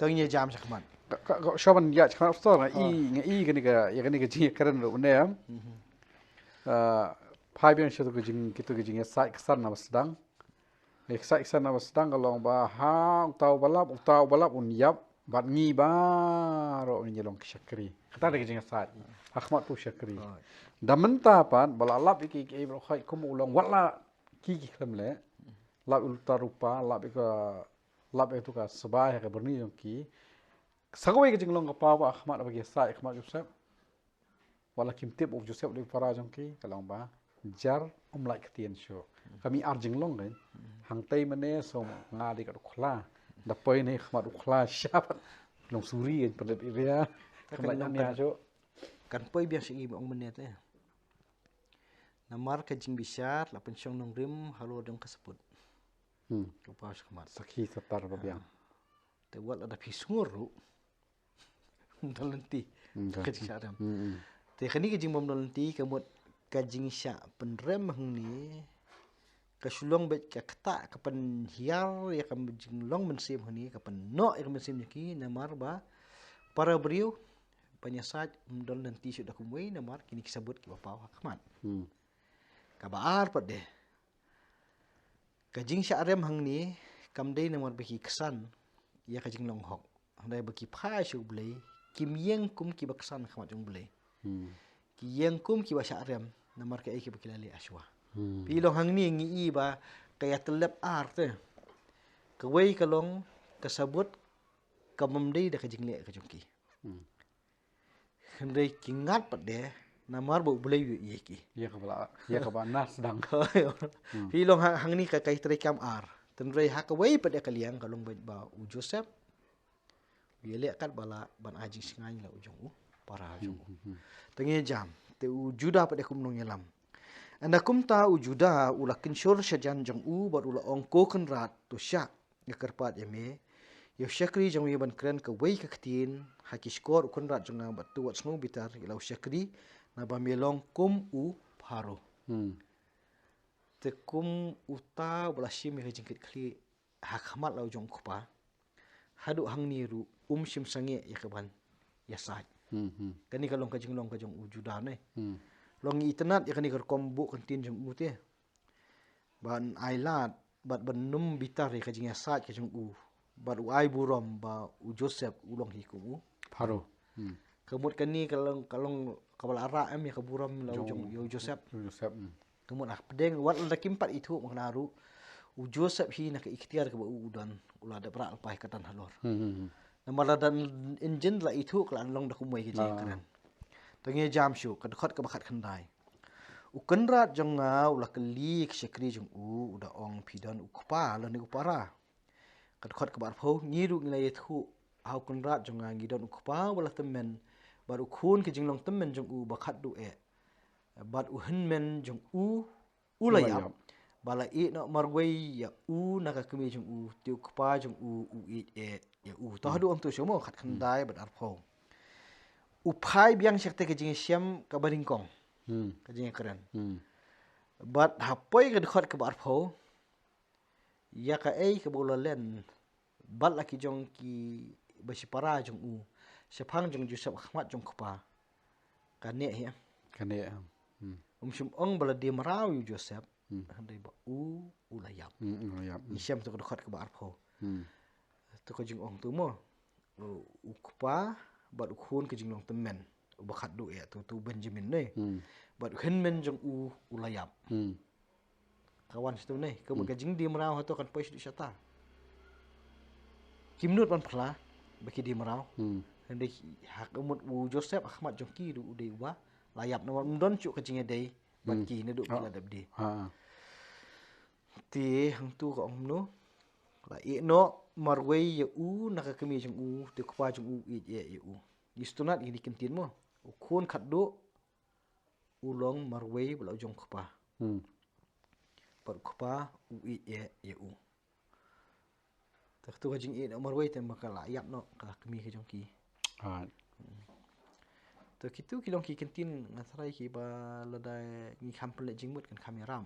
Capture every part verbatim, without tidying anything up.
Tang ïa jam shakhmat. Ka, ka, ka, shaban ïa shakhmat pastor nga i, nga i kane ka, ïa kane ka jingkren ruh ne. Phai biang sha tu ka jing, kitu ka jingïasaid ksan na ba sdang. Ïasaid ksan na ba sdang ka long ba ha uta u ba lap, uta u ba lap un ïap bad ngi baroh ngi long ki shakri. Kata da ka jingïasaid. Ha khmat tu shakri. Da mynta pat ba la lap ïa ki, ki, ki, kum u long wat la ki, ki khlem leh. Lap ïa uta u rupa, lap ïa ka, lap ïa tu ka sbai ha ka byrni jong ki. Sa kawei ka jinglong ka paw ba ha khmat ba ki ïasaid ha khmat Joseph. Wat la kim tip u Joseph u dei u para jong ki, ka long ba jar um lait ktien shuh. Ka mih ar jinglong kan. Hangtei mane so nga dei ka u khla. Da poi ne khmat u khla shabat. Long suri kan pyndet area. Ka kan long ka shuh. Kan poi biang sha i ong mane te. Namar ka jingbishar la pynshong nongrim halor jong ka saput. Hmm. Ka paw shakhmat. Sakhi satar ba biang. Te wat la da phi sngur ruh. Ym don lynti. Ka jingshah rem. Te kane ka jingbym don lynti ka mut ka jingshah pynrem hangne ka shu long beit ka ktah ka pynhiar ïa ka jinglong mynsiem hangne ka pynnoh ïa ka mynsiem jong ki namar ba para briew ban ïasaid ym don lynti shuh da kumwei namar kine ki sabut kiba paw ha khmat. Kaba ar pat de. Ka jingshah rem hangne kam dei namar ba ki ksan ïa ka jinglong hok. Hynrei ba ki phai sha U Blei, kim ïeng kum kiba ksan ha khmat jong U Blei. Ki ïeng kum kiba shah rem namar kaei kaba ki la leh ha shuwa. Phi long hangne ngi i ba ka ïatylep ar te. Kawei ka long ka sabut ka bym dei da ka jingleh ka jong ki. Hynrei ki ngat pat de namar ba U Blei u ïohi ïa ki. Ïa kaba la, ïa kaba na sdang. Phi long ha, hangne ka kai trei kam ar. Hynrei ha kawei pat de ka liang ka long beit ba u Joseph u ïaleh kat ba la ban ai jingshngaiñ la u jong u para jong u. Te ngi jam te u Judah pat de kum nongïalam. Ynda kumta u Judah u la kynshur shajan jong u bad u la ong, Ko Kynrad, to shah, nga kyrpad ïa me, ïa u shakri jong me ban kren kawei ka ktien ha ki shkor u kynrad jong nga bad to wat sngew bitar ïa la u shakri naba me long kum u Pharaoh. Te kum uta ba la shim ïa ka jingkitkhlieh ha khmat la u jong u kpa. Haduh hangne ruh um shym sangeh ïa ka ban ïasaid. Kane ka long ka jinglong ka jong u Judah ne. Long ngi itynnad ïa kane ka rukom buh ka ktien jong u te. Ban ai lad bad ban ym bitar ïa ka jingïasaid ka jong u. Bad u ai burom ba u Joseph u long hi kum u Pharaoh. Ka mut kane ka long, ka long kaba la rah em ïa ka burom la u jong, jong u Joseph. Joseph. Ka mut hapdeng wat la kim pat ithuh ma kane ruh u Joseph hi na ka iktiar kaba u u don u la dep rah lypa ïa kata halor. Namar lada yn jin la ithuh ka la long da kumwei ka jingkren. Te ngi jam shuh ka dkhot kaba khatkhyndai. U kynrad jong nga u la kylli ïa ki shakri jong u, u da ong, Phi don u kpa lane u para? Ka dkhot kaba arphew. Ngi ruh ngi la ïathuh ha u kynrad jong nga ngi don u kpa ba la tymmen bad u khun ka jinglong tymmen jong u ba khatduh eh bad u hynmen jong u u la ïap. Ba la ïeh noh marwei ïa u na ka kmie jong u, te u kpa jong u u ïeit eh ïa u. To haduh hangto shuh mo, khatkhyndai bad arphew. U phai biang sha kata ka jingïashem kaba nyngkong. Ka jingïakren. Bad ha poi ka dkhot kaba arphew ïa kaei kaba u la len bad la ki jong ki ba shipara jong u shaphang jong Joseph ha khmat jong u kpa. Ka neh hi. Ka neh hi. Um shym ong ba la die mraw ïa u Joseph. Hynrei ba u u la ïap. Ngi shem to ka dkhot kaba arphew. To ka jingong to mo. U, u kpa bad u khun ka jinglong tymmen. U ba khatduh eh to, to u Benjamin ne. Bad u hynmen jong u u la ïap. Ka wan shatu ne, ka mut ka jingdie mraw hato kan poi shatu shata. Kim nud ban phla ba ki die mraw. Hynrei ha ka mut u Joseph ha khmat jong ki ruh u dei uba la ïap namar ym don shuh ka jingïadei bad ki naduh ki la dep die. Te hangtu ka ong kumno, la ïeh noh marwei ïa u na ka kmie jong u, te u kpa jong u u ïeit eh ïa u. Ngi sngewtynnad ïa kine ki kyntien mo. U khun khatduh u long marwei bad la u jong u kpa. Bad u kpa u ïeit eh ïa u. Te katu ka jingïeit noh marwei te ma ka la ïap noh ka la kmie ka jong ki. Te kitu ki long ki kyntien nga tharai kiba lada ngi kham pynleit jingmut kan kham ïarap.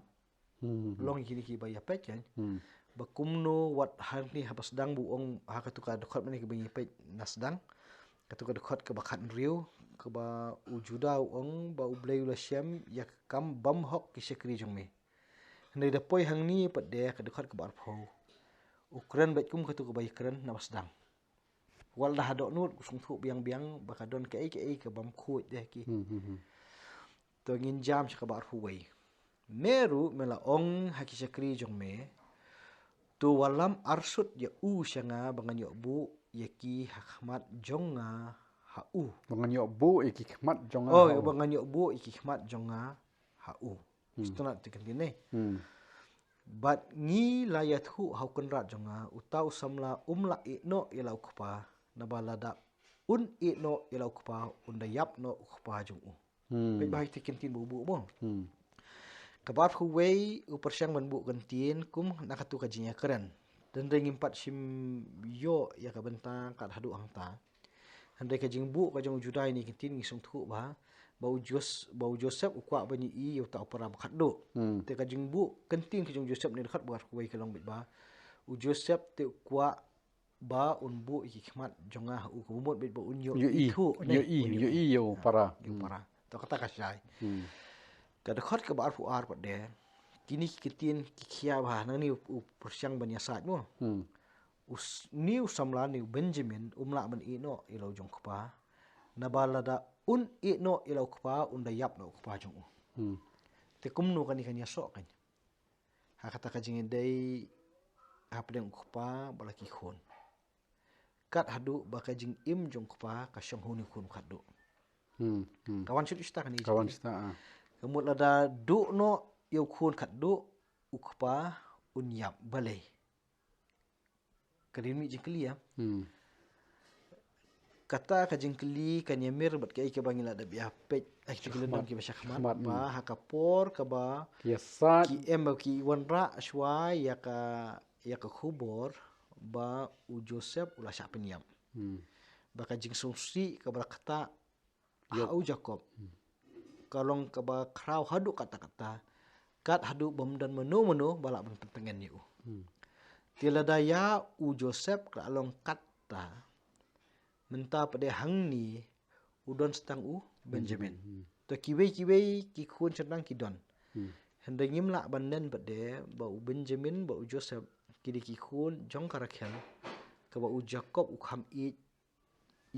Hmm. Long kine kiba ïapeit kan. Hmm. Ba kumno wat hangne haba sdang ba u ong ha katu ka dkhot mynne kaba ngi peit na sdang. Katu ka dkhot kaba khathynriew, kaba u Juda u ong ba U Blei u la shem ïa ka kam bymhok ki shakri jong me. Hynrei da poi hangne pat de ka dkhot kaba arphew, u kren beit kum katu kaba ïakren naba sdang. Wat la ha dohnud, u sngewthuh biang biang ba ka don kaei kaei ka bym khuid de ki. Hmm, hmm, hmm. To ngin jam sha kaba arphew wei. Me ruh me la ong ha ki shakri jong me, to wallam arsut ïa u sha nga ba ngan ïoh buh ïa ki ha khmat jong nga ha u. Ba ngan ïoh buh ïa ki khmat jong nga. Oh, ha u. Ba ngan ïoh buh ïa ki khmat jong nga ha u. Hmm. Sngewtynnat te ktien ne. Hmm. Bad ngi la ïathuh ha u kynrad jong nga, uta u samla um lah ïeh noh ïa la u kpa, naba lada un ïeh noh ïa la u kpa, un da ïap noh u kpa jong u. Hmm. Peit ba ha te ktien ba u buh mo. Hmm. Kaba arphew wei u pyrshang ban buh ktien kum na katu ka jingïakren. Hynrei ngim pat shym ïoh ïa ka bynta kat haduh hangta. Hynrei ka jingbuh ka jong u Juda ïa kine ki ktien ngi sngewthuh ba, ba u Jos-, ba u Joseph u kwah ban ïohi ïa uta u para ba khatduh. Hmm. Te ka jingbuh ktien ka jong u Joseph ne dkhot ba arphew wei ka long beit ba u Joseph te u kwah ba un buh ïa ki khmat jong nga ha u, kaba mut beit ba un ïoh, ïohi, ithuh ne, ïohi, un ïohi, ïohi ïa u, ha, para, ïa u, hmm, para. To kata ka shai. Hmm. Ka dkhot kaba arphew ar pat de, kine ki ktien ki khia ba nangne u, u pyrshang ban ïasaid mo. Hmm. U s-, une u samla ne u Benjamin um lah ban ïeh noh ïa la u jong u kpa, naba lada un ïeh noh ïa la u kpa, un da ïap noh u kpa jong u. Hmm. Te kumno kane kan ïasoh kan. Ha kata ka jingïadei hapdeng u kpa bad la ki khun. Kat haduh ba ka jingim jong u kpa ka shong ha une u khun khatduh. Hmm, hmm. Ka wan shuh shuh kane. Ka wan shuh, ah. Ka mut lada duh noh ïa u khun khatduh, u kpa un ïap balei. Ka dei mih jingkylli, ah. Hmm. Kata ka jingkylli kan ïamir bad kaei kaba ngi la dep ïa peit, eh, ki lyndon kiba shakhmat, shakhmat, ba, hmm, ha ka por kaba ki ïasaid, ki em ba ki wanrah shuwa ïa ka, ïa ka khubor ba u Joseph u la shah pynïap. Hmm. Ba ka jingsngewsih kaba la ktah ha u Jakob, hmm, ka long kaba khraw haduh katta katta, kat haduh bym don mano mano ba lah ban pyntngen ïa u. Hmm. Te lada ïa u Joseph ka la long katta, mynta pat de hangne u don sa tang u Benjamin. Benjamin, hmm. To kiwei kiwei ki khun sha tang ki don. Hmm. Hynrei ngim lah ban nen pat de ba u Benjamin bad u Joseph ki dei ki khun jong ka Rakhel, kaba u Jakob u kham ïeit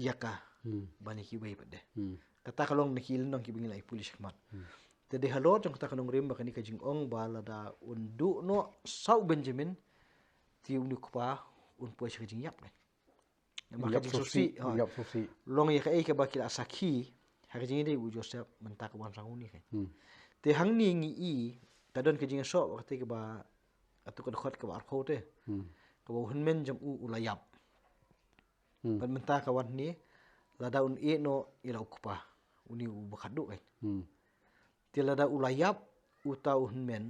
ïa ka, hmm, ban ïa kiwei pat de. Hmm. Kata ka long na ki lyndon kiba ngi la ïa pule shakhmat. Hmm. Te dei halor jong kata ka nongrim ba kane ka jingong ba lada un duh noh sa u Benjamin, te une u kpa un poi sha ka jingïap, kan. Namar ka jingsngewsih, ha, ïap sngewsih. Long ïa kaei kaba ki la sakhi ha ka jingïadei u Joseph, mynta ka wan sa une, kan. Hmm. Te hangne ngi i ka don ka jingïasoh ba kata kaba, katu ka dkhot kaba arphew te. Hmm. Kaba u hynmen jong u u la ïap. Hmm. Bad mynta ka wan hangne, lada un ïeh noh ïa la u kpa, une uba khatduh, kan. Hmm. Te lada u la ïap uta u hynmen,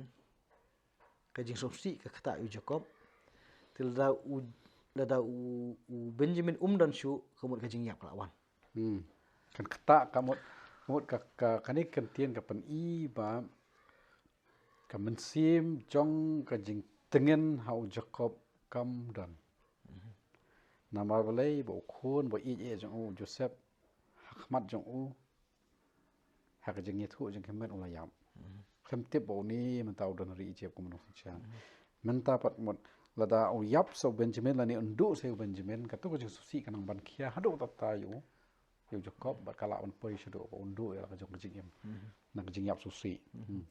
ka jingsngewsih ka ktah ïa u Jakob. Te lada u, lada u, u Benjamin um don shuh, ka mut ka jingïap ka la wan. Hmm. Kan ktah, ka mut, ka mut ka, ka, kane ka ktien ka pyni ba ka mynsiem jong ka jingtngen ha u Jakob kam don. Mhm. Namar balei? Ba u khun ba ïeit eh jong u, u Joseph, ha khmat jong u, ha ka jingïathuh jong ki hynmen u la ïap. Mhm. Khlem tip ba une mynta u don ha ri Ijipt kum u nongshun sha. Mhm. Mynta pat mut lada u ïap sa u Benjamin lane un duh sa u Benjamin, katu ka jingsngewsih ka nang ban khia haduh katta ïa u, ïa u Jakob, bad ka lah ban poi shaduh ba un duh ïa la ka jong ka jingim. Mhm. Na ka jingïap sngewsih. Mhm. Hmm.